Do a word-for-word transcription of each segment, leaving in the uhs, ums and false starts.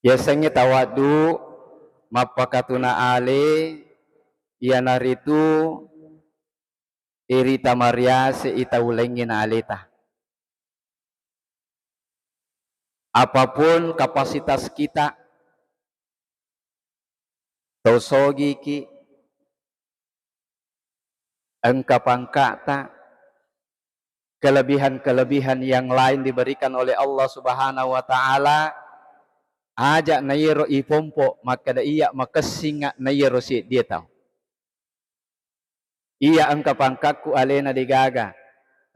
Yasengnge tawaddu mappakatuna ale, iyanaritu irita mariase ita ulengnge na aleta. Apapun kapasitas kita, tau sogiki, engka pangka'ta, kelebihan-kelebihan yang lain diberikan oleh Allah Subhanahu wa Ta'ala, aja' na iyaro ipompo makkeda iya makessingnga na iyaro seddie tau. Iya engka pangkakku alena degaga.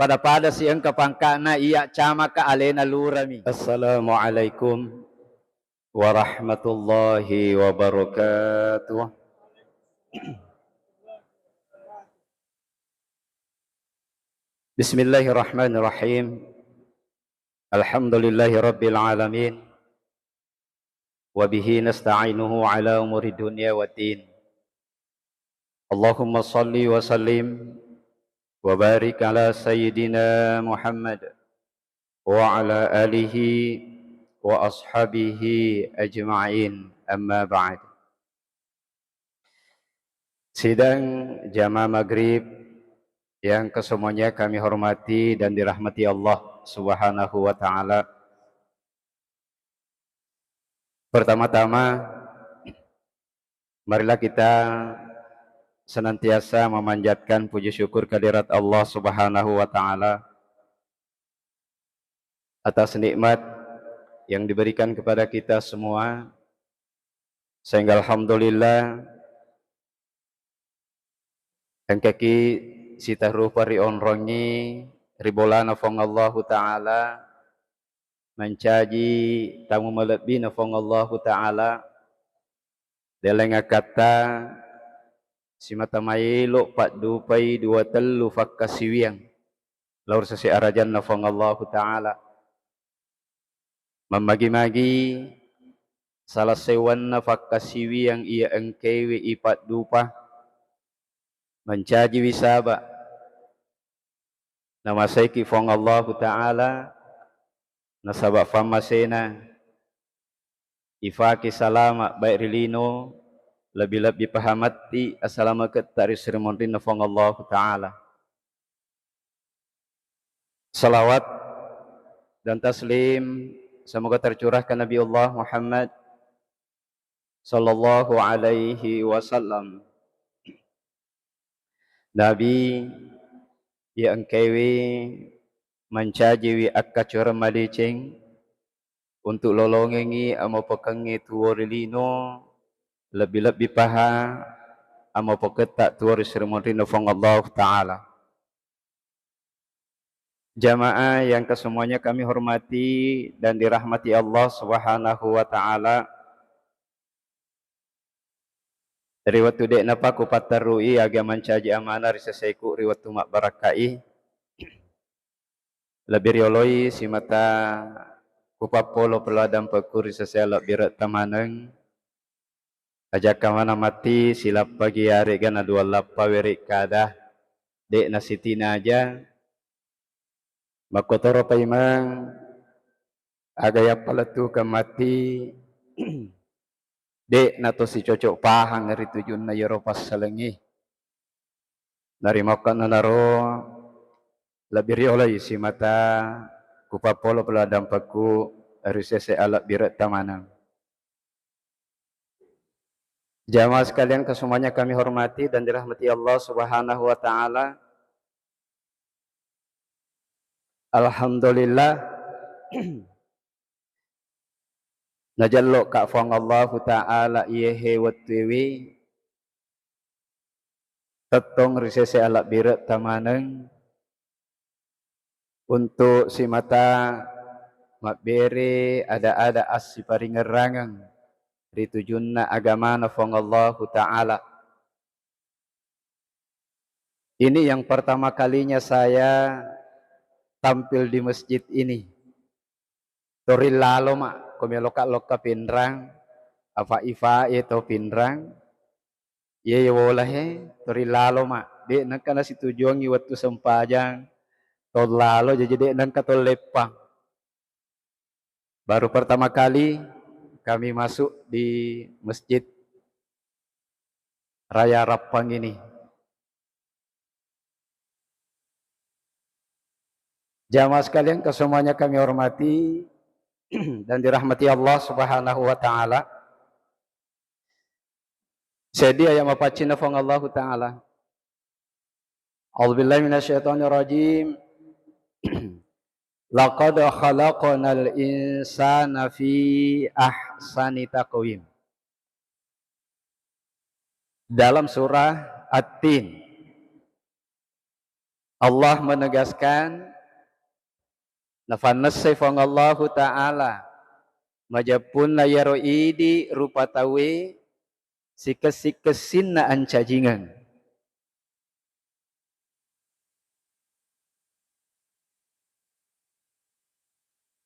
Pada-pada si engka pangka'na iya camaka alena lurami. Assalamualaikum warahmatullahi wabarakatuh. Bismillahirrahmanirrahim. Alhamdulillahi rabbil alamin. Wa bihi nasta'inuhu ala umuri dunya waddin. Allahumma salli wa sallim wa barik ala sayyidina Muhammad wa ala alihi wa ashabihi ajma'in, amma ba'd. Sidang jamaah maghrib yang kesemuanya kami hormati dan dirahmati Allah Subhanahu wa Ta'ala. Pertama-tama, marilah kita senantiasa memanjatkan puji syukur kehadirat Allah Subhanahu wa Ta'ala atas nikmat yang diberikan kepada kita semua, sehingga alhamdulillah engkaki sitarupa rionrongi ri bolana Fuang Allahu Ta'ala, mancaji tamu malebbina Fuang Allahu Ta'ala, deleng akkatta simata maelo paddupai dua tellu fakkasiwiang lao ri sese arajanna Fuang Allahu Ta'ala. Mammagi-magi sala sewanna fakkasiwiang iya engkewe ipaddupa, mancajiwi saba, namasaiki Fuang Allahu Ta'ala, nasaba fammasena ifake salama baik ri lino, lebbi-lebbi pahamatti asalameketta ri sri monrinna Fuang Allahu Ta'ala. Salawat dan taslim semoga tercurah ke Nabiullah Muhammad sallallahu alaihi wasallam. Nabi iya engkewe mancajiwi akkacoreng madeceng untuk lolongengngi amapokengnge tuwo ri lino, lebbi-lebbi paha amapoketta tuwo ri sri monrinna Fuang Allahu Ta'ala. Jamaah yang kesemuanya kami hormati dan dirahmati Allah Subhanahu wa Ta'ala, ri wettu de'napa kupatterui aga mancaji amanah ri seseku ri wettu mabbarakkai, lebbi rioloi simata kupappolo pelo adampekku ri sese alebbiretta maneng. Ajakka maneng matti silappagi, iyaré'ga naduallappa wérékkada, dé'na sitinaja. Makkotoro paimeng aga yappalettukeng matti, dé'na to sicocok pahang ri tujunna iyaro passalengngé. Narimakkuannanaro lebbi riolai simata kupappolo pelo adampekku ri sese alebbire'ta maneng. Jamaah sekalian, kesemuanya kami hormati dan dirahmati Allah Subhanahu wa Ta'ala. Alhamdulillah, najelloka Fuang Allahu Ta'ala iyehe wettuewe tettong ri sese alebbire'ta maneng, untuk simata mabbere ada-ada assiparingerrangeng ri tujunna agamana Fuang Allahu Ta'ala. Ini yang pertama kalinya saya tampil di masjid ini. Tori lalo ma, ko meloka lokka pinrang, afa ifa e to pinrang, iye wolahe, tori lalo ma, de nengka nasitujuangi wettu sempajang, to lalo, jaji de nengka to leppang. Baru pertama kali, kami masuk di Masjid Raya Rappang ini. Jamaah sekalian, kesemuanya kami hormati dan dirahmati Allah Subhanahu wa Ta'ala. Seddi aya mapaccinna Puang Allahu Ta'ala. A'udzubillahi minasyaitonirrajim. Laqad khalaqnal insana fi ahsani taqwim. Dalam surah At-Tin, Allah menegaskan, nafannessai Puang Allahu Ta'ala majeppunna iyaro idi rupa tauwe sikessi-kessinna ancajingeng.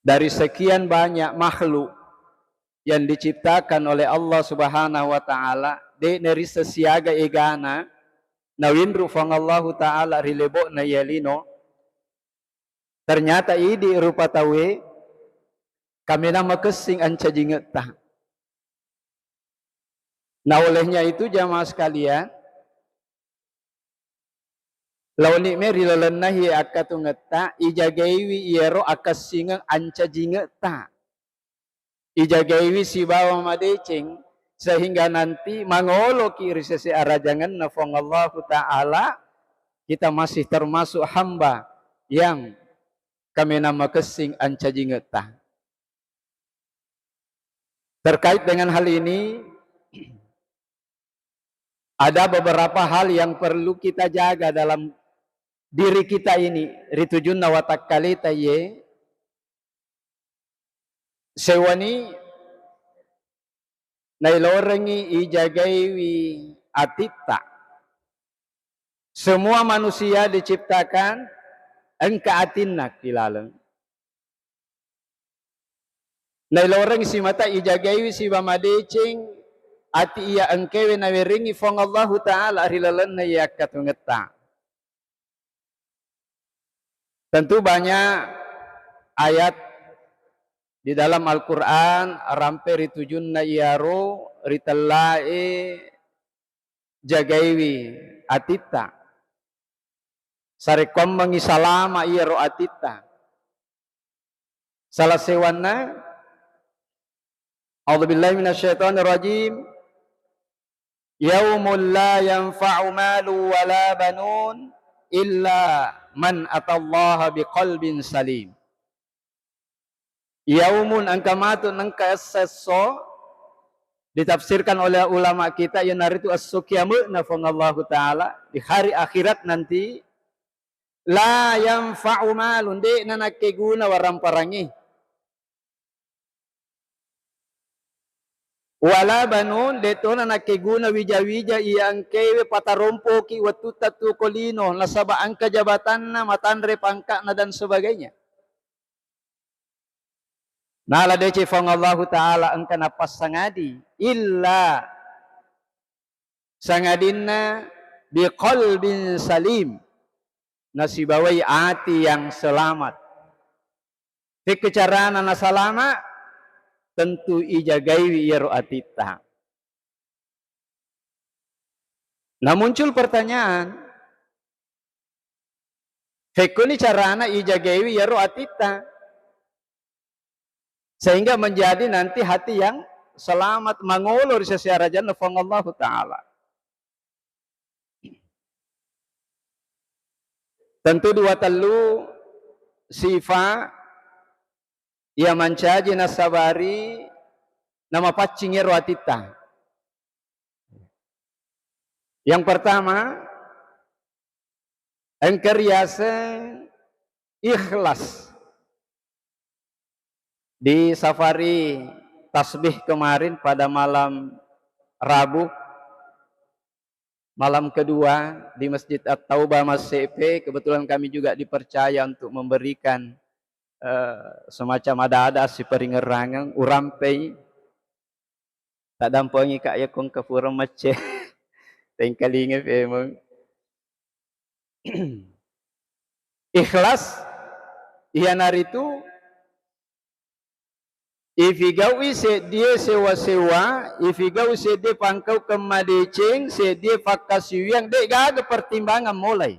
Dari sekian banyak makhluk yang diciptakan oleh Allah Subhanahu wa Ta'ala, de' narisseng siaga egana nawinru Puang Allahu Ta'ala ri lebo'na iya lino, ternyata idi rupa tauwe kaminang makessing ancajingetta. Nah, olehnya itu, jamaah sekalian, laoni me ri lalenna iye akkatungetta, ijagaiwi iyaro akessingeng ancajingetta. Ijagaiwi sibawa madeceng, sehingga nanti mangoloki ri sese arajangenna Puang Allahu Ta'ala, kita masih termasuk hamba yang kaminang makessing ancajingetta. Terkait dengan hal ini, ada beberapa hal yang perlu kita jaga dalam diri kita ini, ri tujunna watakkaleta iye, sewani nailorengngi ijagaiwi atitta. Semua manusia diciptakan engka atinna ki laleng. Nailoreng simata ijagaiwi siba madeceng ati iya engkewe nawerengngi Puang Allahu Ta'ala ri lalenna iya akkatungetta. Tentu banyak ayat di dalam Al-Quran rampe ri tujunna iyaro ritellae jagaiwi atitta. Sarekkuammengngi salama iyaro atitta. Salah sewanna, A'udzubillahi minasyaitonirrajim. Yaumul la yanfa'u malu wala banun illa man atallaha biqalbin salim. Yaumun, engka matu nengka esso-esso ditafsirkan oleh ulama kita, iyanaritu esso kiame'na Puang Allahu Ta'ala, di hari akhirat nanti, la yanfa'u malun, de'na nakkeguna waramparangnge. Wala banun, de' tona nakkeguna wija-wija iya engkewe patarompoki wettutta tuko lino, nasaba engka jabatanna, matanre pangka'na dan sebagainya. Nala deceng Puang Allahu Ta'ala engka napassangadi, illa sangadinna biqalbin salim, nasibawai ati yang selamat. Pekko carana nasalama? Tentu ijagaiwi iyaro atitta. Nah, muncul pertanyaan, pekkoni carana ijagaiwi iyaro atitta sehingga menjadi nanti hati yang selamat, mangolo ri sese arajanna Puang Allahu Ta'ala? Tentu dua tellu sifa iya mancaji nasabari namapaccing ero atitta. Yang pertama, engka riaseng ikhlas. Di safari tasbih kemarin pada malam Rabu, malam kedua di Masjid At-Taubah Massepe, kebetulan kami juga dipercaya untuk memberikan, eh, semacam ada-ada siparingerrangeng, urampei. Taddampengi, Kak, yakko engka pura macce. Tengkalinga pemeng. Ikhlas iyanaritu Ifigau'i seddie sewa-sewa, ifigau'i seddie pangkaukeng madeceng, seddie pakkasiwiang, de' gaga pertimbangan mulai.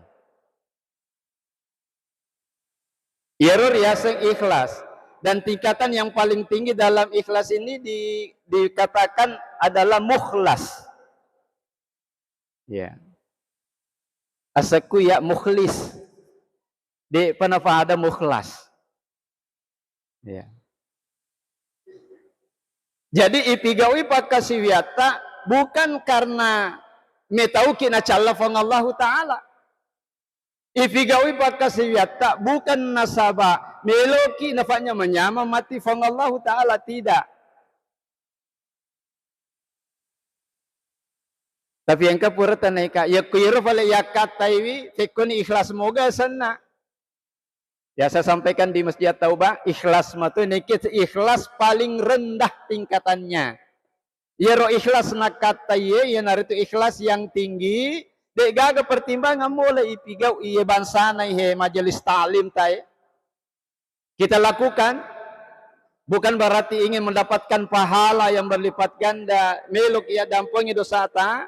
Iyaro riaseng ikhlas. Dan tingkatan yang paling tinggi dalam ikhlas ini di-, dikatakan adalah mukhlas. Ya. Asekku ya mukhlis. De'pa napada mukhlas. Ya. Jadi ipigau'i pakkasiwiatta bukan karena metauki nacalla Puang Allahu Ta'ala. Ipigau'i pakkasiwiatta bukan nasaba meloki nafanyameng-nyameng matti Puang Allahu Ta'ala, tidak. Tapi engka pura tanaika, yakko iyaro fale yakkattaiwi, fekkoni ikhlas moga senna. Ya, saya sampaikan di Masjid Taubah, ikhlas matu niki ikhlas paling rendah tingkatannya. Iyaro ikhlas nakkattaiye, iyanaritu ikhlas yang tinggi, de' gaga pertimbangan mulai ipigau iye bangsana ihe majelis taklim tae. Kita lakukan, bukan berarti ingin mendapatkan pahala yang berlipat ganda, melok iya dampengi dosata.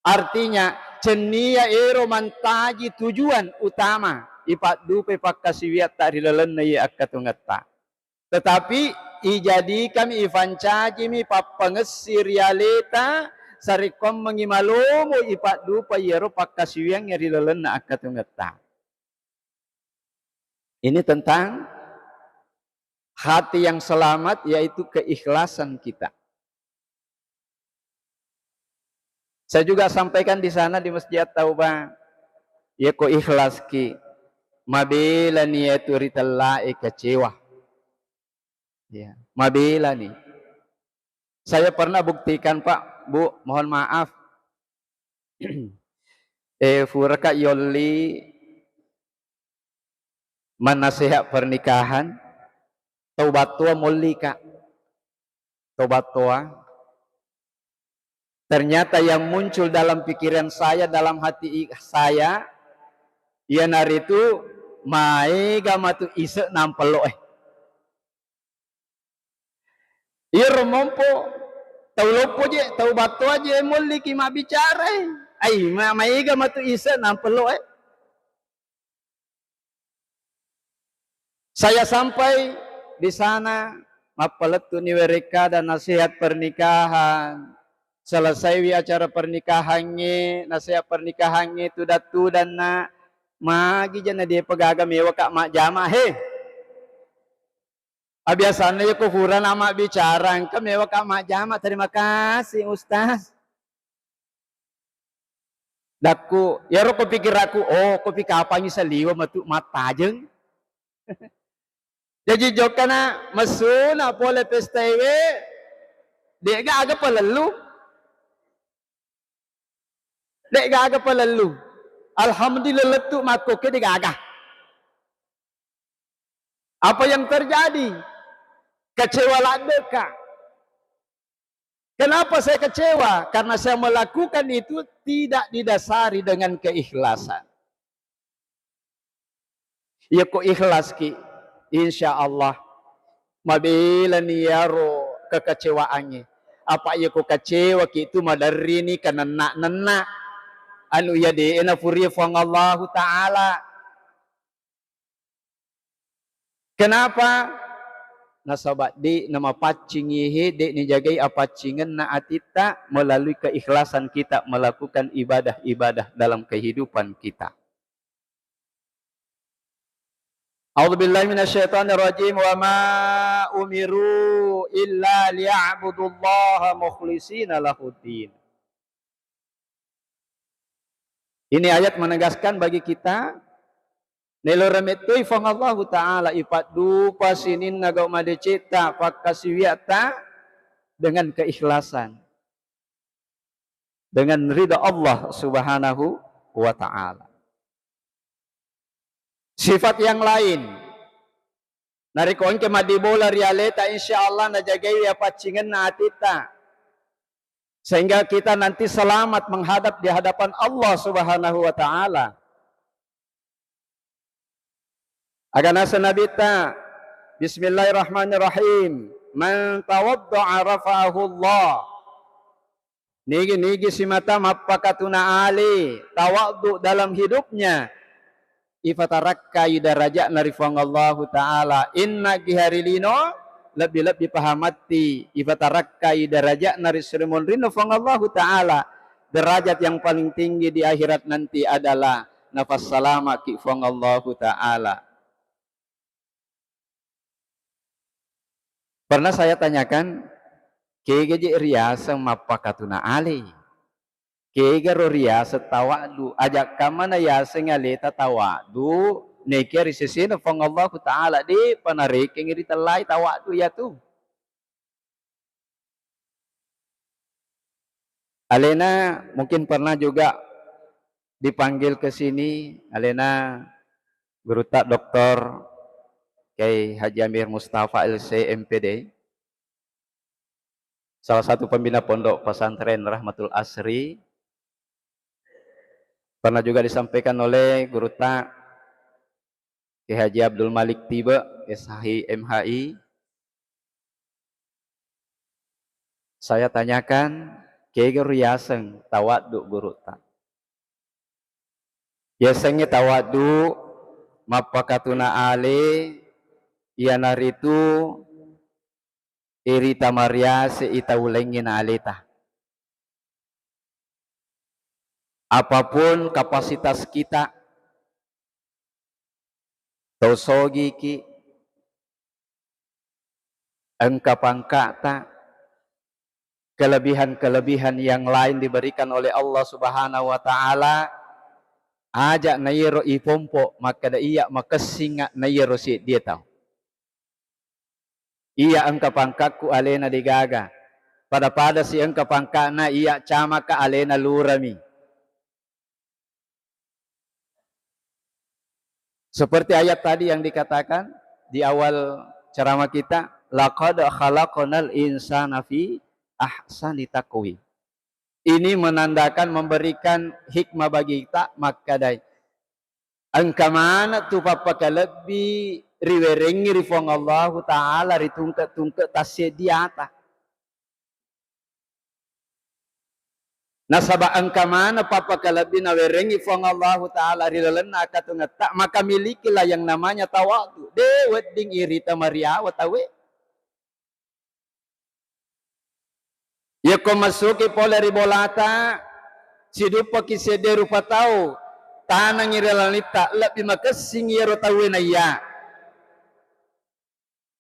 Artinya, cennia ero mantaji tujuan utama, ipaddupai pakkasiwiatta ri lalenna iye akkatungetta. Tetapi, ijadikami, ifancajimi pappangessi ri aleta, sarekkoammengngi malomo ipaddupai iyaro pakkasiwiangnge ri lalenna akkatungetta. Ini tentang hati yang selamat, yaitu keikhlasan kita. Saya juga sampaikan di sana di Masjid Taubah, ya ko ikhlaski, mabelani yaitu ritellae kecewa. Ya, mabelani. Saya pernah buktikan, Pak, Bu, mohon maaf. Eh, furaka yolli manasehat pernikahan, tau battoa mollika. Tau battoa. Ternyata yang muncul dalam pikiran saya, dalam hati i-, saya, iyanaritu maega matu ise nampello, eh. Iyaro mompo, tau loppo je, tau battoa je molliki mabbicara, eh. Ai, ma-, maega matu ise nampello, eh. Saya sampai di sana, mappalettu'ni werekkada nasihat pernikahan. Selesaiwi acara pernikahangnge, nasihat pernikahangnge, tudang-tudanna, magi jana depa gaga mewaka majjama, he. Abiasanna yako furana mabbicara, engka mewaka majjama, terima kasih, Ustaz. Dakku, iyaro ko pikirakku, oh, ko pikapangi saliwa matu mattajeng. Jaji jokkana messuna pole pestaewe, de'ga aga palellu. De'ga aga palellu. Alhamdulillah lettu makkoke de'ga aga. Apa yang terjadi? Kecewa laddeka. Kenapa saya kecewa? Karena saya melakukan itu tidak didasari dengan keikhlasan. Yako ikhlaski, insya Allah mabelani yaro kekecewaangnge. Apa yako kecewaki tu maderrini kanenna-nenna. Anu iya de'e nafurie Puang Allahu Ta'ala. Kenapa? Nasaba' de' namapaccing iyehe, de' nijagai apaccingenna atitta melalui keikhlasan kita melakukan ibadah-ibadah dalam kehidupan kita. A'udzubillahi minasyaitonirrajim. Wa ma umiru illa liya'budullaha mukhlishina lahuddin. Ini ayat menegaskan bagi kita, naelo remettoi Puang Allahu Ta'ala, ipaddupa sininna gau madecetta, pakkasiwiatta dengan keikhlasan, dengan ridha Allah Subhanahu wa Ta'ala. Sifat yang lain, narekko engka maddibola ri aleta, insya Allah najagaiwi apaccingenna atitta, sehingga kita nanti selamat menghadap di hadapan Allah Subhanahu wa Ta'ala. Aga naseng Nabitta, Bismillahirrahmanirrahim. Man tawadda'a rafa'ahullah. Nigi-nigi simata mappakatuna ale, tawaddu dalam hidupnya, ipatarakkai daraja'na ri Fuang Allahu Ta'ala. Innagi hari lino, lebbi-lebbi pahamatti, ipatarakkai daraja'na ri sri munrinna Fuang Allahu Ta'ala. Derajat yang paling tinggi di akhirat nanti adalah nafassalamaki Fuang Allahu Ta'ala. Pernah saya tanyakan, kega je riaseng mappakatuna ale? Kega ro riaseng tawaddu? Aja kamana yaseng aleta tawaddu, nekia ri sesena Fuang Allahu Ta'ala, depa narekeng ritellai tawaddu yatu. Alena mungkin pernah juga dipanggil ke sini, alena Gurutta Doktor Kiai Haji Amir Mustafa, L C, M Pd, salah satu pembina Pondok Pesantren Rahmatul Asri. Pernah juga disampaikan oleh Gurutta Kiai Haji Abdul Malik Tibe, S H I, M H I. Saya tanyakan, kega riaseng tawaddu, Gurutta? Yasengnge tawaddu, mappakatuna ale, iyanaritu irita mariase i tau laingnge na aleta. Apapun kapasitas kita, tau sogiki, engka pangka'ta, kelebihan-kelebihan yang lain diberikan oleh Allah Subhanahu wa Ta'ala, aja' naiyaro ipompo makkeda iya makessingnga naiyaro seddie tau. Iya engka pangkakku alena degaga. Pada-pada si engka pangka'na iya camaka alena lurami. Seperti ayat tadi yang dikatakan di awal ceramah kita, "Laqad khalaqnal insana fi ahsani taqwim." Ini menandakan, memberikan hikmah bagi kita, makkadai, engka maneng tu pappakalebbi riwerengngi ri Puang Allahu Ta'ala ri tungke-tungke tasseddiata. Nasaba engka maneng pappakalebbi nawerengngi Puang Allahu Ta'ala ri lalenna akkatungetta, maka milikilah yang namanya tawadhu. De wedding irita mariawa tauwe. Yakko massuki pole ri bolata, siduppaki sedde rupa tau, tanengngi ri lalenitta, lebbi makessing iyaro tauwe naiya.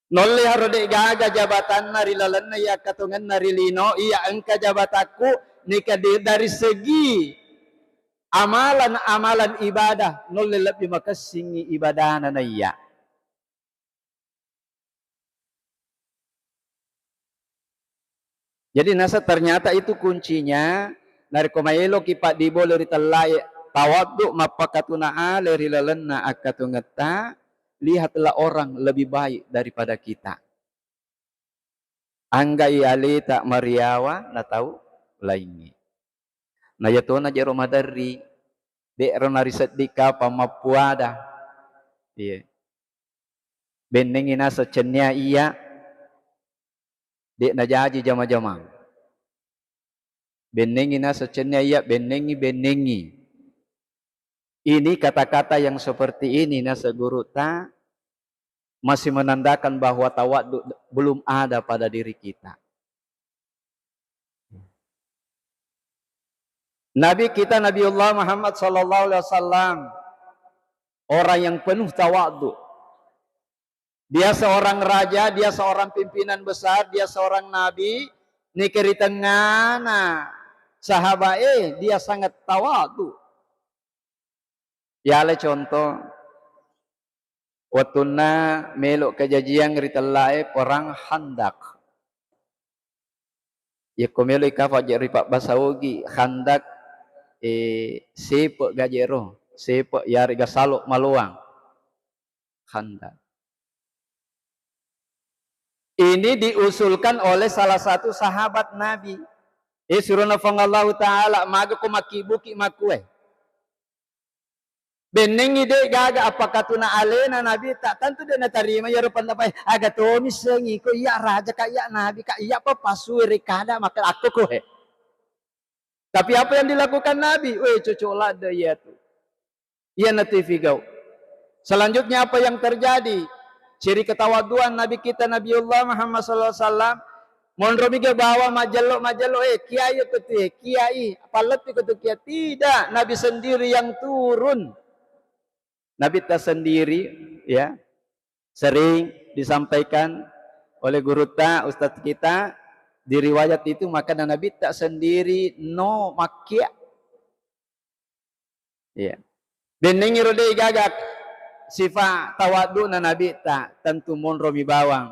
Nolle haro de'gaga jabatanna ri lalenna iya akkatongenna ri lino, iya engka jabatakku, neka de-, dari segi amalan-amalan ibadah, nolle lebbi makessingngi ibadana naiya. Jadi nasa ternyata itu kuncinya, narekko maeloki paddibolo ri tellae, tawaddu, mappakatuna ale ri lalenna akkatungetta, lihatlah orang lebih baik daripada kita. Anggai aleta mariawa na tau laingnge. Na yatona jero maderri, de'ro nariseddi kapang mappuada. Iya. Bennengngi naseng cennia iya, de' najaji jama-jamang. Bennengngi naseng cennia iya, bennengngi, bennengngi. Ini kata-kata yang seperti ini naseng gurutta masih menandakan bahwa tawaddu belum ada pada diri kita. Nabi kita Nabiullah Muhammad sallallahu alaihi wasallam, orang yang penuh tawadhu. Dia seorang raja, dia seorang pimpinan besar, dia seorang nabi, neke ri tengngana sahabae, dia sangat tawadhu. Yale contoh, wettunna melo kejajiang ri tellae perang Khandaq. Yakko melo ikafa je ri pabbasa ogi, Khandaq, eh, sepe gaje ro, sepe yarega salo maloang. Khandaq. Ini diusulkan oleh salah satu sahabat Nabi. Eh, surona Puang Allahu Ta'ala, maga ko makkibbuki makkue. Bennengngi de' gaga appakatuna alena Nabitta, tentu de' natarima iyaro pendapat, "Eh, aga tomi sengi ko iya raja ka, iya nabi ka, iya pa pasue ri kada maka akko ko he." Tapi apa yang dilakukan Nabi? Weh, cocok ladde iya tu. Iya natu ifigau. Selanjutnya apa yang terjadi? Ciri ketawaduan Nabi kita Nabiullah Muhammad sallallahu alaihi wasallam. Monromi ga bawa majello-majello, "Eh, kiai itu tu, eh, kiai, palettu itu tu kiai." Tidak, Nabi sendiri yang turun. Nabitta sendiri, ya, sering disampaikan oleh gurutta, ustadz kita, di riwayat itu, maka Nabitta sendiri no makkia. Iya. Bennengngiro de' gaga sifa tawaddu'na Nabitta, tentu monromi bawang.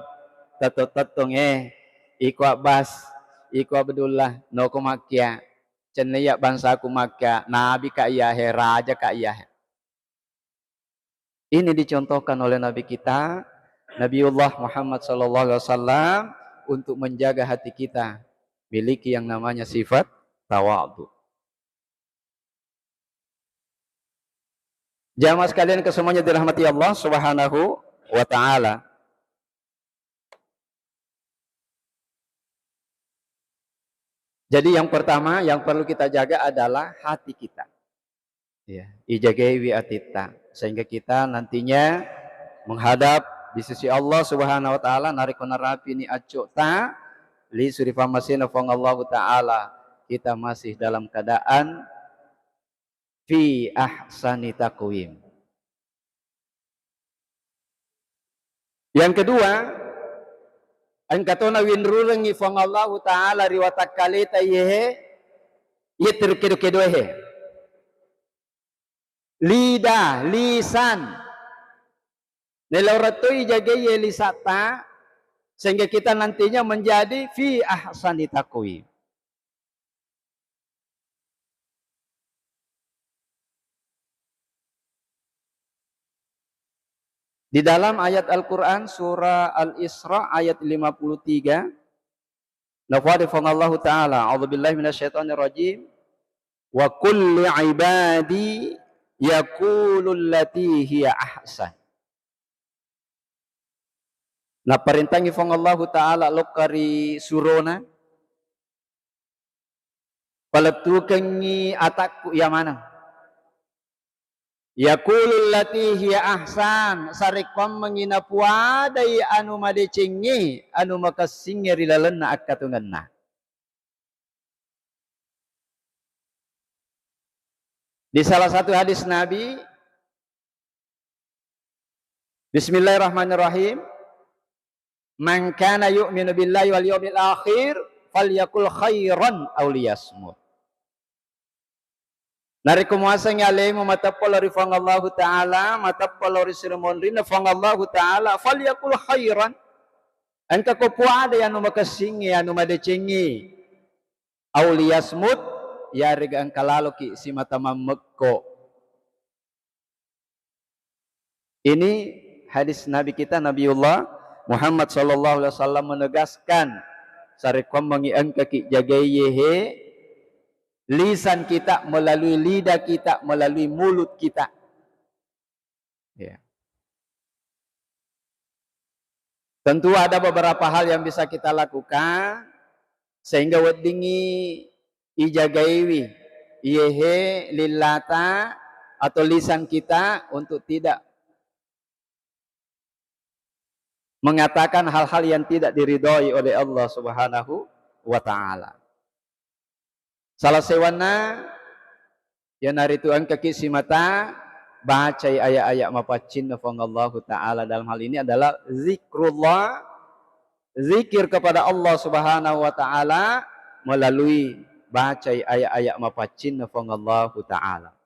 Tettong-tettong, eh, iko Abbas, iko Abdullah, noko makkia. Cennaiya bangsaku makkia, nabi ka iyahe, raja ka iyahe. Ini dicontohkan oleh Nabi kita, Nabiullah Muhammad sallallahu alaihi wasallam, untuk menjaga hati kita, miliki yang namanya sifat tawadhu. Jamaah sekalian kesemuanya dirahmati Allah Subhanahu wa taala. Jadi yang pertama yang perlu kita jaga adalah hati kita. Ya, ijagaiwi atitta sehingga kita nantinya menghadap di sisi Allah Subhanahu wa taala, narekko narapini accota, lisu ri pammasena Puang Allahu taala, kita masih dalam keadaan fi ahsani taqwim. Yang kedua, engka tona winrurengngi Puang Allahu taala ri watakkaleta iyehe, iye terkedo-kedoehe. Lidah, lisan. Nelo rettoi jagaiye lisatta, sehingga kita nantinya menjadi fi ahsani taqwim. Di dalam ayat Al-Quran surah Al-Isra ayat lima puluh tiga, nafade Puang Allahu Ta'ala, "A'udzubillahi minasyaitonirrajim. Wa kulli ibadi yaqulu allati hiya ahsan." Naparentangi Puang Allahu Ta'ala lokka ri surona, palettukengngi atakku iya maneng. Yaqulu allati hiya ahsan, sarekkuammengngi napuadai anu madecengnge, anu makessingnge ri lalenna akkatongenna. Di salah satu hadis Nabi, Bismillahirrahmanirrahim. "Man kana yu'minu billahi wal yaumil akhir falyakul khairan aw liyasmut." Narekko muasengngi alemu mateppa lao ri Puang Allahu Ta'ala, mateppa lao ri sirimonrinna Puang Allahu Ta'ala, falyakul khairan. Engkako puadai anu makessingnge, anu madecengnge. Aw liyasmut, yarega engka laloki simata mammekko. Ini hadis Nabi kita Nabiullah Muhammad sallallahu alaihi wasallam menegaskan, sarekkuammengngi engkaki jagaiyehe lisan kita, melalui lidah kita, melalui mulut kita. Ya. Tentu ada beberapa hal yang bisa kita lakukan sehingga weddingngi ijagaiwi iyehe lillata atau lisan kita untuk tidak mengatakan hal-hal yang tidak diridhoi oleh Allah Subhanahu wa Ta'ala. Salah sewanna, iyanaritu engkaki simata bacai ayat-ayat mapaccinna Puang Allahu Ta'ala. Dalam hal ini adalah zikrullah, zikir kepada Allah Subhanahu wa Ta'ala melalui bacai ayat-ayat mapaccinna Puang Allahu Ta'ala.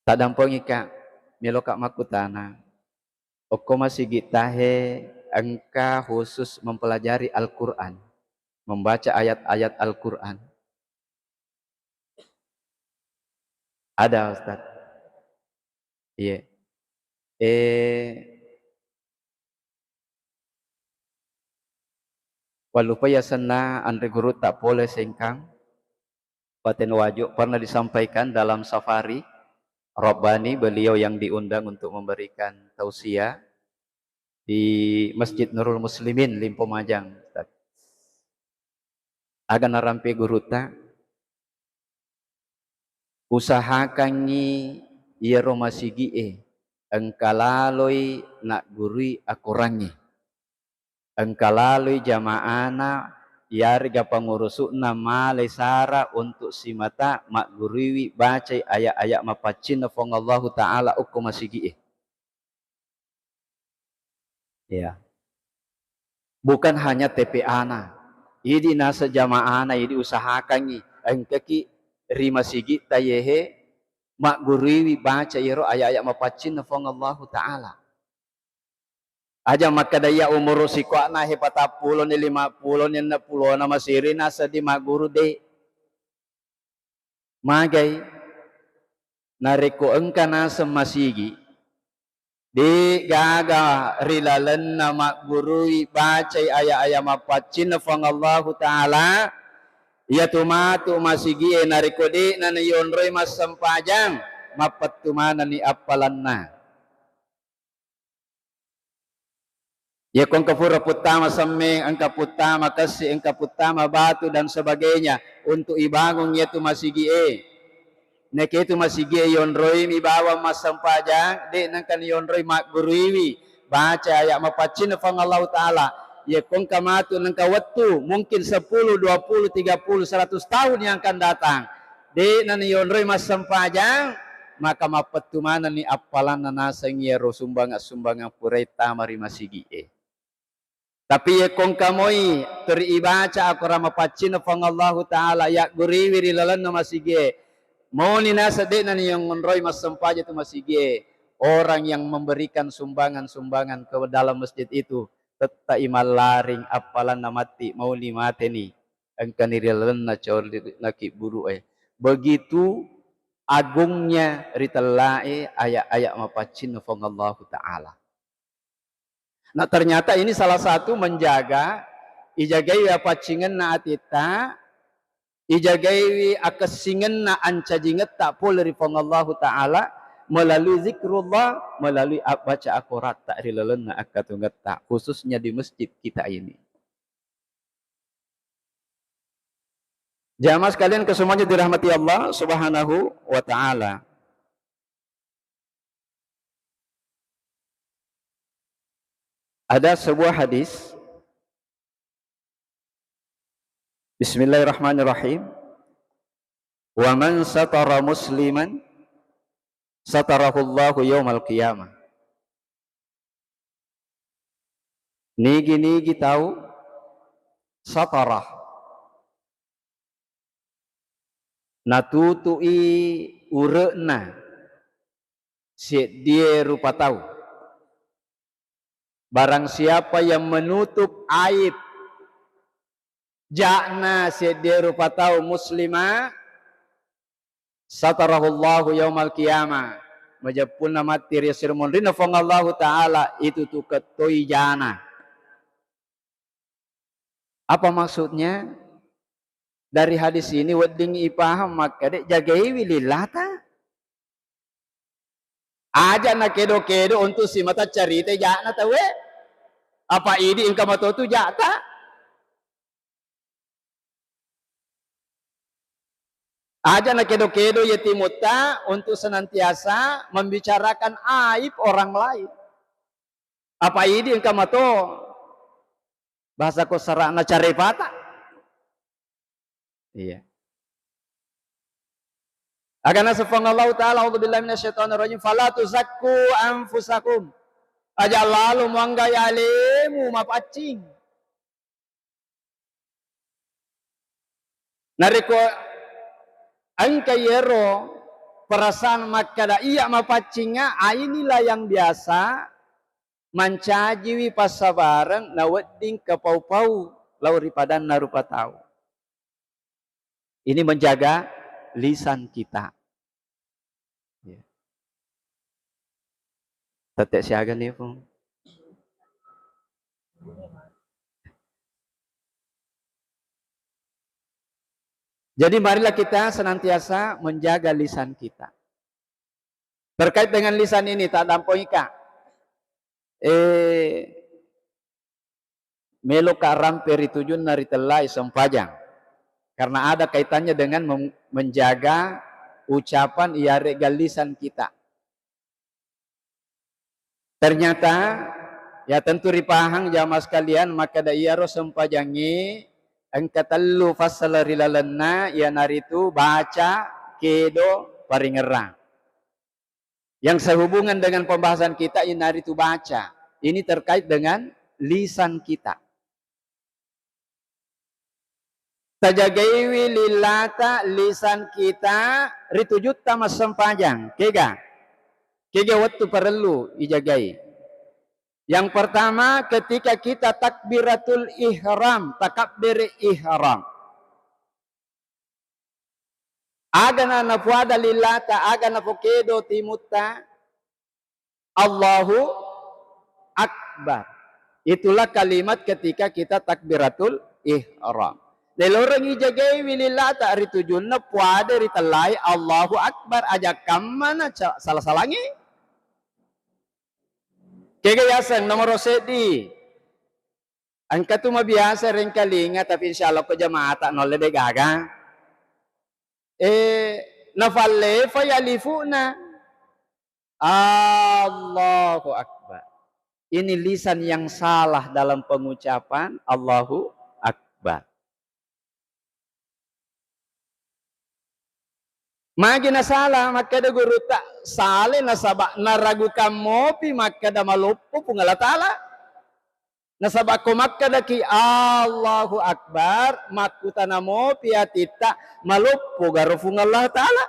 Taddampengika, meloka makkutana. Okko masigittahe engka khusus mempelajari Al-Quran, membaca ayat-ayat Al-Quran. Ada, Ustaz. Iya. Eh, Wallupai asenna anre gurutta pole Sengkang, Paten Wajo, pernah disampaikan dalam safari, Rabbani, beliau yang diundang untuk memberikan tausiah di Masjid Nurul Muslimin, Limpo Majang, Ustaz. Aga narampe gurutta, usahakangngi iyaro masigi'e engka laloi naggurui akorangnge, engka laloi jama'ana iyarega pangurusu'na male sara untuk simata magguruiwi bacai aya'-aya' mapaccinna Puang Allahu Ta'ala okko masigi'e. Ya. Bukan hanya T P A-na, idi naseng jama'ana, idi usahakangngi engkaki ri masigi'ta yehe magguruiwi baca iyaro aya'-aya' mapaccinna Puang Allahu Ta'ala. Aja makkeda iya umuru sikoa'na he patappulo ni, lima pulo ni, enneng pulo na masiri naseng di magguru, de'. Magai? Narekko engka naseng masigi, de' gaga ri lalenna maggurui bacai aya'-aya' mapaccinna Puang Allahu Ta'ala, iyatu matu masigie narekko de'na nayonroi massempajang, mappettu manenni appalanna. Iyako engka pura puttama semmeng, engka puttama kessi, engka puttama batu dan sebagainya untuk ibangung iyatu masigie. Naekitu masigie yonroimi bawang massempajang, de' nengka niyonroi magguruiwi baca aya' mapaccinna Puang Allahu Ta'ala. Iyako engka matu nengka wettu, mungkin sepuluh, dua puluh, tiga puluh, seratus tahun yang akan datang, de'na niyonroi massempajang, maka mappettu manenni appalanna naseng iyaro sumbangang-sumbangang purae tama ri masigie. Tapi iyako engka moi turi ibaca akorang mapaccinna Puang Allahu Ta'ala, yagguriwi ri lalenna masigie, mauni naseng de'na niyonroi massempajang tu masigie, orang yang memberikan sumbangan-sumbangan ke dalam masjid itu, tettai mallaring appalanna matti, mauni mateni, engkani ri lalenna cori nakibburu'e. Begitu agungnya ritellae aya'-aya' mapaccinna Puang Allahu Ta'ala. Nah, ternyata ini salah satu menjaga, ijagaiwi apaccingenna atitta, ijagaiwi akessingenna ancajingetta pole ri Puang Allahu Ta'ala melalui zikrullah, melalui abbaca akoratta ri lalenna akkatungetta, khususnya di masjid kita ini. Jamaah sekalian kesemuanya dirahmati Allah Subhanahu wa Ta'ala. Ada sebuah hadis. Bismillahirrahmanirrahim. "Wa man satara musliman satarahullahu yaumal qiyamah." Nigi-nigi tau satara, natutu'i ure'na seddie rupa tau. Barang siapa yang menutup aib ja'na seddie rupa tau muslima, satarahullahu yaumal qiyamah. Majeppunna matti ri esso ri monrinna Puang Allahu Ta'ala, itu tu kettoi jana. Apa maksudnya? Dari hadis ini wedding ipaham makkeda jagaiwi lillata. Aja nakedo-kedo untuk simata carita ja'na tauwe. Apa idi engka matotu ja'ta? Aja nakedo-kedo yatimutta untuk senantiasa membicarakan aib orang lain. Apa idi engka mato bahasa ko sarana carepata. Iya. Aga naseng Puang Allahu Ta'ala, "A'udzubillahi minasyaitonirrajim, fala tuzakku anfusakum." Aja lalo muanggai alemu mapaccing. Narekko engka iyaro perasaan makkeda iya mapaccinga, ah, inilah yang biasa mancajiwi passabareng nawedding kapau-pau lao ri padanna rupa tau. Ini menjaga lisan kita. Ya. Tette siaga nih, Pung. Jadi marilah kita senantiasa menjaga lisan kita. Terkait dengan lisan ini, taddampengika. Eh, meloka rampe ri tujunna ritellai sempajang. Karena ada kaitannya dengan mem-, menjaga ucapan iyare'ga lisan kita. Ternyata, ya tentu ripahang jamaah sekalian, makkeda iyaro sempajangnge engka tellu fassala ri lalenna, iyanaritu baca, kedo, paringerrang. Yang sehubungan dengan pembahasan kita, iyanaritu baca. Ini terkait dengan lisan kita. Tajagaiwi lillata lisan kita ri tujutta massempajang. Kega? Kega wettu parellu ijagai? Yang pertama, ketika kita takbiratul ihram, takabbere ihram. Aga na nafuada lillata, aga nafokedo timutta, Allahu Akbar. Itulah kalimat ketika kita takbiratul ihram. Leloreng ijagaiwi lillata ri tujunna puada ritellai Allahu Akbar, aja kammana ca-, sala-salangi. Kega yaseng nomoro seddi. Engka tu mabiasa rengkalinga, tapi insya Allah ko jamaata nolle de gaga. Eh, nafallefai alifu'na. Allahu Akbar. Ini lisan yang salah dalam pengucapan Allahu Akbar. Magi nasala, makkeda gurutta, sale nasaba naragukan mopi makkeda maloppo Puang Allah Ta'ala. Nasaba ko makkedaki Allahu Akbar, makkutana mopi atitta, maloppo garo Puang Allah Ta'ala.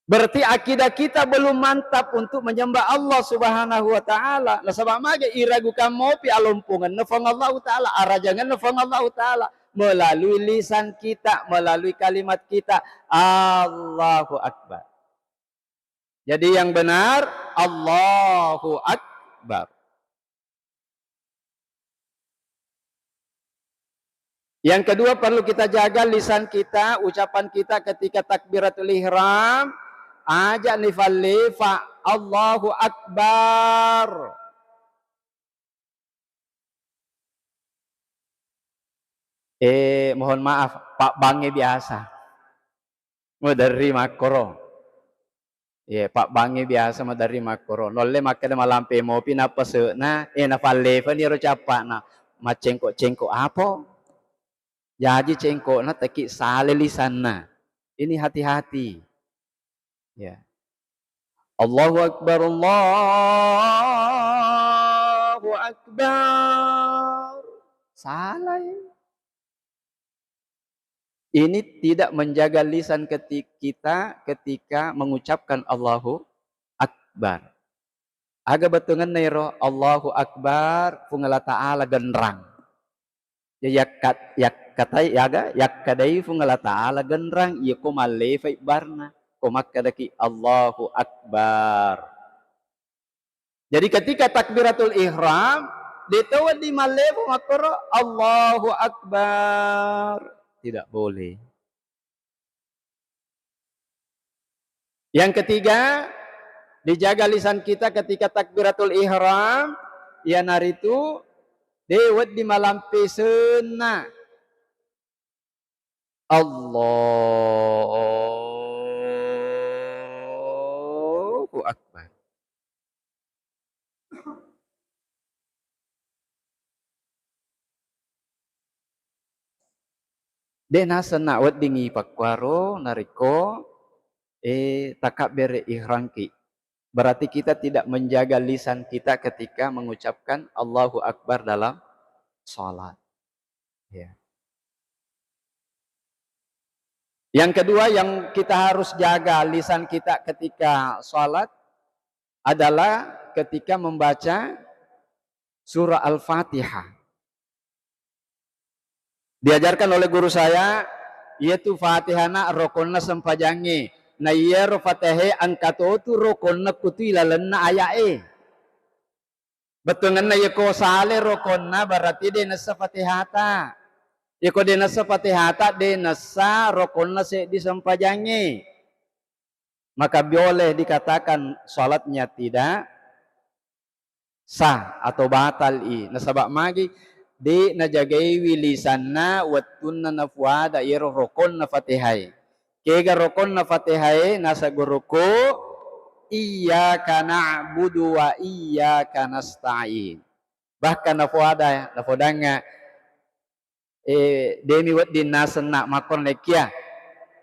Berarti akidah kita belum mantap untuk menyembah Allah Subhanahu wa Ta'ala. Nasaba magi iragukan mopi alompongenna Puang Allahu Ta'ala, arajangenna Puang Allahu Ta'ala melalui lisan kita, melalui kalimat kita. Allahu Akbar. Jadi yang benar, Allahu Akbar. Yang kedua, perlu kita jaga lisan kita, ucapan kita ketika takbiratul ihram. Aja nifallefa, Allahu Akbar. Eh, mohon maaf, pabbangnge biasa. Maderri makkoro. Iya, pabbangnge biasa maderri makkoro. Nolle makkeda malampe mopi nappa se'na, eh, nafallefani ero cappa'na. Maccengko-cengko apo? Jaji cengko'na teki sale lisanna. Ini hati-hati. Ya. Allahu Akbar, Allahu Akbar. Salah ya. Ini tidak menjaga lisan keti-, kita ketika mengucapkan Allahu Akbar. Aga bettuangenna ero Allahu Akbar, Puang Allah Ta'ala genrang. Ya, yakkat-, yakkatai, yaga, yakkadai Puang Allah Ta'ala genrang, iya ko mallefai barna, ko makkedaki Allahu Akbar. Jadi ketika takbiratul ihram, de to wedding mallefa makkoro Allahu Akbar. Tidak boleh. Yang ketiga, dijaga lisan kita ketika takbiratul ihram, iyanaritu de wedding malampe se'na. Allahu Akbar. De naseng na weddingngi pakkuaro narekko, eh, takabbere ihramki. Berarti kita tidak menjaga lisan kita ketika mengucapkan Allahu Akbar dalam salat. Ya. Yang kedua yang kita harus jaga lisan kita ketika salat adalah ketika membaca surah Al-Fatihah. Diajarkan oleh guru saya, iyatu Fatihana rokonna sempajangnge. Na iyaro Fatihae engka totu rokonna kutu ilalenna aya'e. Bettuangenna iyako sale rokonna berarti de nessa Fatihata. Iyako de nessa Fatihata, de nessa rokonna seddi sempajangnge. Maka boleh dikatakan salatnya tidak sah atau batal i. Nasaba magi de najagaiwi lisanna wettunna nafuada iyaro rokonna Fatihae. Kega rokonna Fatihae? Nasegguruku, "Iyyaka na'budu wa iyyaka nasta'in." Bahkan nafuada, nafodangnga, eh, demi wedding nasenna makkonnekia.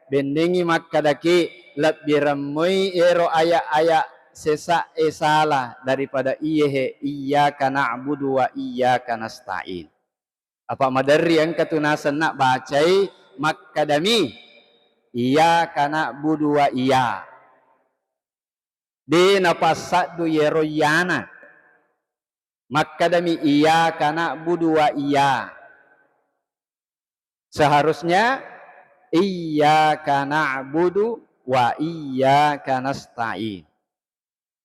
Bennengngi makkadaki lebbi remmoi ero aya-aya sesa e sala daripada iyehe, "Iyyaka na'budu wa iyyaka nasta'in." Apa maderri engka tu nasenna bacai makkadami, "Iyyaka na'budu wa iyya." De napassaddu iyaro iyana. Makkadami, "Iyyaka na'budu wa iyya." Seharusnya, "Iyyaka na'budu wa iyyaka nasta'in."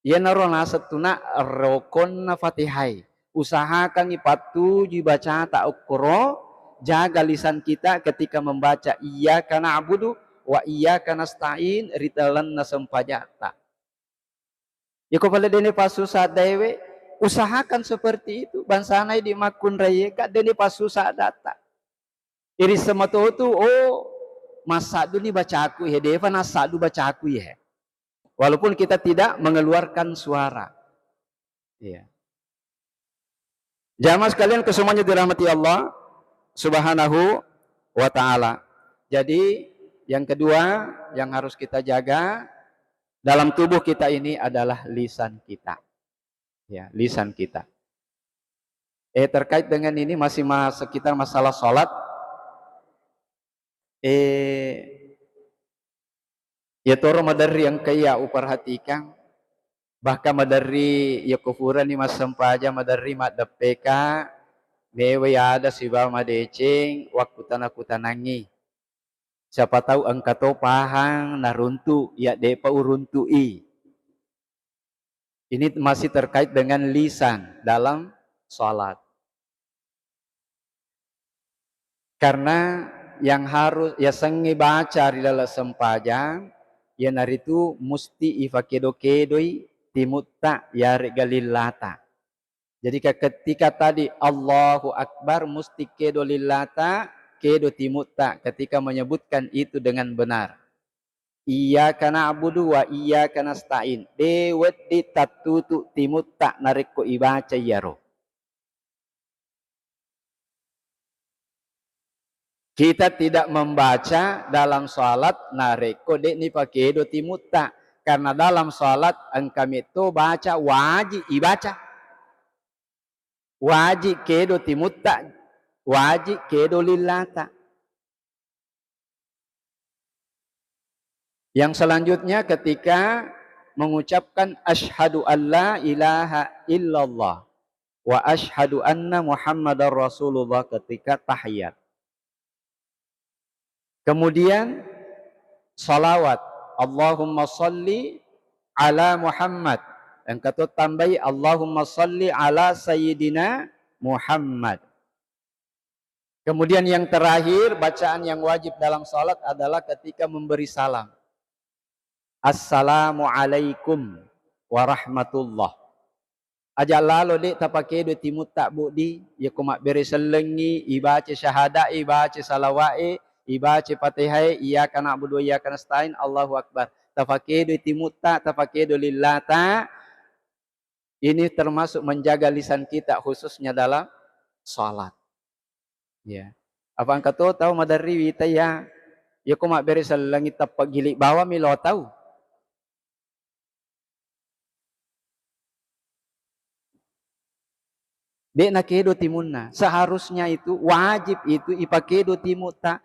Iyanaro naseng tuna rokonna Fatihai. Usahakangngi pattujui bacata okkoro, jaga lisan kita ketika membaca "Iyyaka na'budu wa iyyaka nasta'in" ri lalenna sempajatta. Yako pale dene passusa addaewe, usahakan seperti itu. Bangsana idi makkunraiye, ka dene passusa adatta. Iri sematotu, oh, massaddu ni bacaku ihe, defa nassaddu bacaku ihe. Walaupun kita tidak mengeluarkan suara. Iya. Jamaah sekalian, kesemuanya dirahmati Allah Subhanahu wa Ta'ala. Jadi, yang kedua yang harus kita jaga dalam tubuh kita ini adalah lisan kita. Ya, lisan kita. Eh, terkait dengan ini, masih ma-, sekitar masalah sholat. Eh, ya toro maderri engka iya uperhatikan. Bahkan maderri yako furani massempajang, maderri maddeppeka, mewai ada sibawa madeceng wakkutana-kutanangngi. Siapa tahu engka to pahang naruntu, ya depa uruntu'i. Ini masih terkait dengan lisan dalam salat. Karena yang harus, yasengnge baca ri laleng sempajang, iyanaritu musti ifakedo-kedoi timutta yaregga lillata. Jadi, ke-, ketika tadi Allahu Akbar, musti kedo lillata, kedo timutta ketika menyebutkan itu dengan benar. Iyyaka na'budu wa iyyaka nasta'in. De wedding tattutu timutta narekko ibaca iyaro. Kita tidak membaca dalam salat narekko de'ni pakedo timutta, karena dalam salat engka metto baca wajib ibaca. Wajib kedo timutta, wajib kedo lillata. Yang selanjutnya ketika mengucapkan asyhadu alla ilaha illallah wa asyhadu anna Muhammadar Rasulullah ketika tahiyat. Kemudian salawat, Allahumma salli ala Muhammad. Engka to tambahi, Allahumma salli ala Sayyidina Muhammad. Kemudian yang terakhir, bacaan yang wajib dalam salat adalah ketika memberi salam. Assalamualaikum warahmatullah. Aja lalo de tapakedo timutta boddi, yako mabbere sellengngi, ibaca syahadae, ibaca salawae, ibaca Fatihai, iyyaka na'budu wa iyyaka nasta'in, Allahu Akbar. Tapakedo timutta, tapakedo lillata. Ini termasuk menjaga lisan kita khususnya dalam salat. Ya. Apa engka to tau maderri wita ya, yako mabbere sellengngi tappa gili bawang mi lo tau. De nakedo timunna. Seharusnya itu wajib itu ipakedo timutta.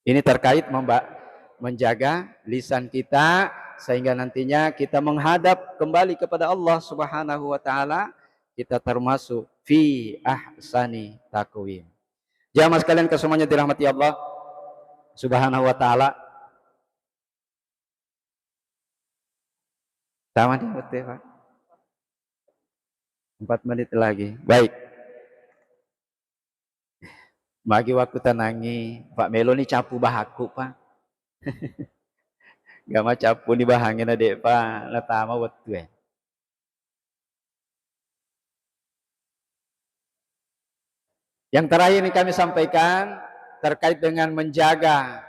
Ini terkait memba-, menjaga lisan kita sehingga nantinya kita menghadap kembali kepada Allah Subhanahu wa Ta'ala, kita termasuk fi ahsani taqwim. Jamaah sekalian, kesemuanya dirahmati Allah Subhanahu wa Ta'ala. Tamat ya, Pak? Empat menit lagi. Baik. Magi wakkutanangi, Pak, meloni cappu bahakku, Pak. Gama cappuni bahangnge na de'pa natama wettue. Yang terakhir ini kami sampaikan terkait dengan menjaga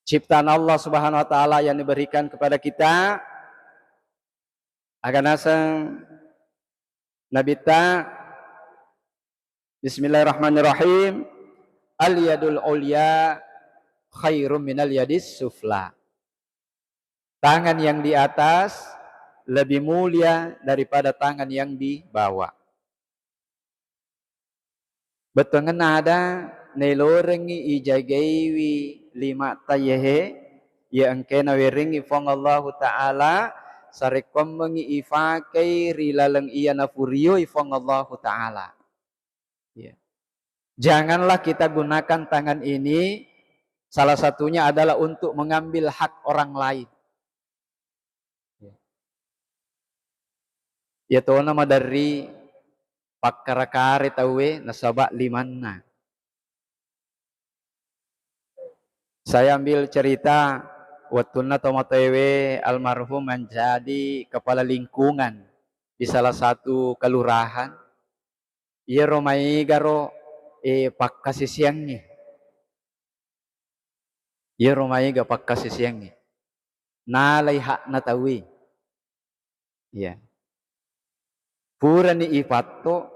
ciptaan Allah Subhanahu wa Ta'ala yang diberikan kepada kita. Aga naseng Nabitta, Bismillahirrahmanirrahim, "Al yadul ulya khairum minal yadis sufla." Tangan yang di atas lebih mulia daripada tangan yang di bawah. Bettuangenna ada, nailorengngi ijagaiwi lima'ta iyehe, iya engkae nawerengngi Puang Allahu Ta'ala, sarekkuammengngi ifakai ri laleng iya nafurioi Puang Allahu Ta'ala. Ya. Janganlah kita gunakan tangan ini, salah satunya adalah untuk mengambil hak orang lain. Iya tona maderri pakkarakare tauwe nasaba limanna. Saya ambil cerita wettunna tomatoewe almarhum menjadi kepala lingkungan di salah satu kelurahan. Iyaro maegaro, eh, pakkasisiangnge. Iyaro maega pakkasisiangnge, nalai hakna tauwe. Iya. Purani ipatto,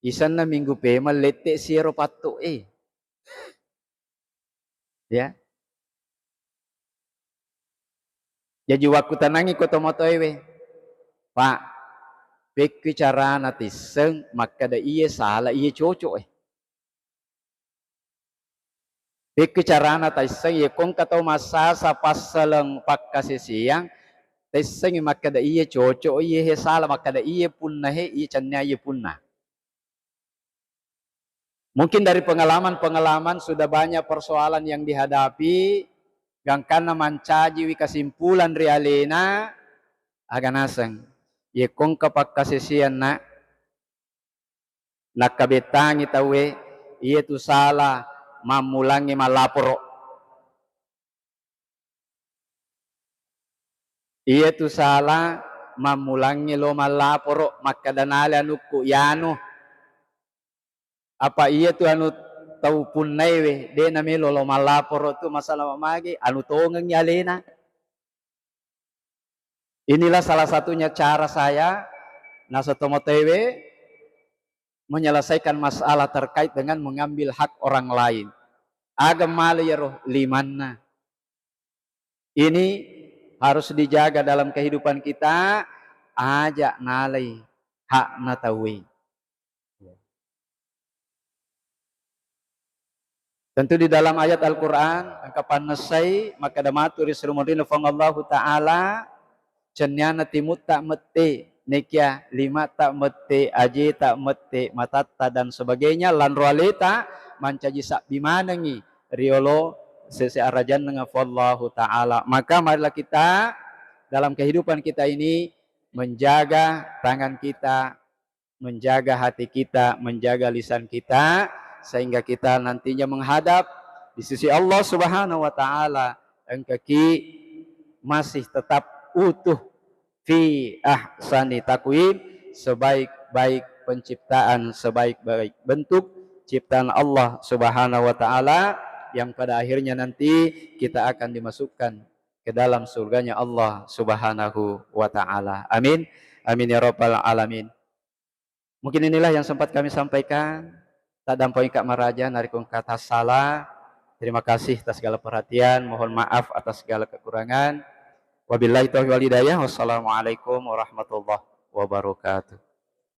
isenna minggu pemeng lette siero patto e. Ya. Jaji wakkutanangi ko tomatoewe, Pak, pekkui carana tisseng makkeda iye sala, iye cocok e. Pekki carana taisseng, iya ko engka tau massasa passaleng pakkasisiang, taissengngi makkeda iye cocok, iye he sala, makkeda iye punna he, iye cennia iye punna. Mungkin dari pengalaman-pengalaman sudah banyak persoalan yang dihadapi, gangkanna mancajiwi kesimpulan ri alena, aga naseng, iya ko engka pakkasisiang, Nak, nakkabettangi tauwe, iyetu sala mammulangnge mallaporo. Iyetu sala mammulangnge lo mallaporo, makkeda nale anukku, ianu. Apa iyetu anu tau punnaiwe, de namelo lo mallaporo tu, masalah mage, anu tongengngi alena. Inilah salah satunya cara saya, naseng tomatoewe, menyelesaikan masalah terkait dengan mengambil hak orang lain. Aga male iyaro limanna. Ini harus dijaga dalam kehidupan kita, aja nalai hakna tauwe. Tentu di dalam ayat Al-Qur'an, engka pannessai, makkeda matu ri silumonrinna Puang Allahu Ta'ala, cenniana timutta mette, nekia limata mette, ajeta mette, matatta dan sebagainya, lanro aleta mancaji sabbi manengngi riolo sese arajannenga Puang Allahu Ta'ala. Maka marilah kita dalam kehidupan kita ini menjaga tangan kita, menjaga hati kita, menjaga lisan kita, sehingga kita nantinya menghadap di sisi Allah Subhanahu wa Ta'ala, engkaki masih tetap utuh fi ahsani taqwim, sebaik-baik penciptaan, sebaik-baik bentuk ciptaan Allah Subhanahu wa Ta'ala, yang pada akhirnya nanti kita akan dimasukkan ke dalam surganya Allah Subhanahu wa Ta'ala. Amin. Amin ya rabbal alamin. Mungkin inilah yang sempat kami sampaikan. Taddampengika maraja narekko engka tassala. Terima kasih atas segala perhatian, mohon maaf atas segala kekurangan. Wabillahi taufiq wal hidayah. Wassalamualaikum warahmatullahi wabarakatuh.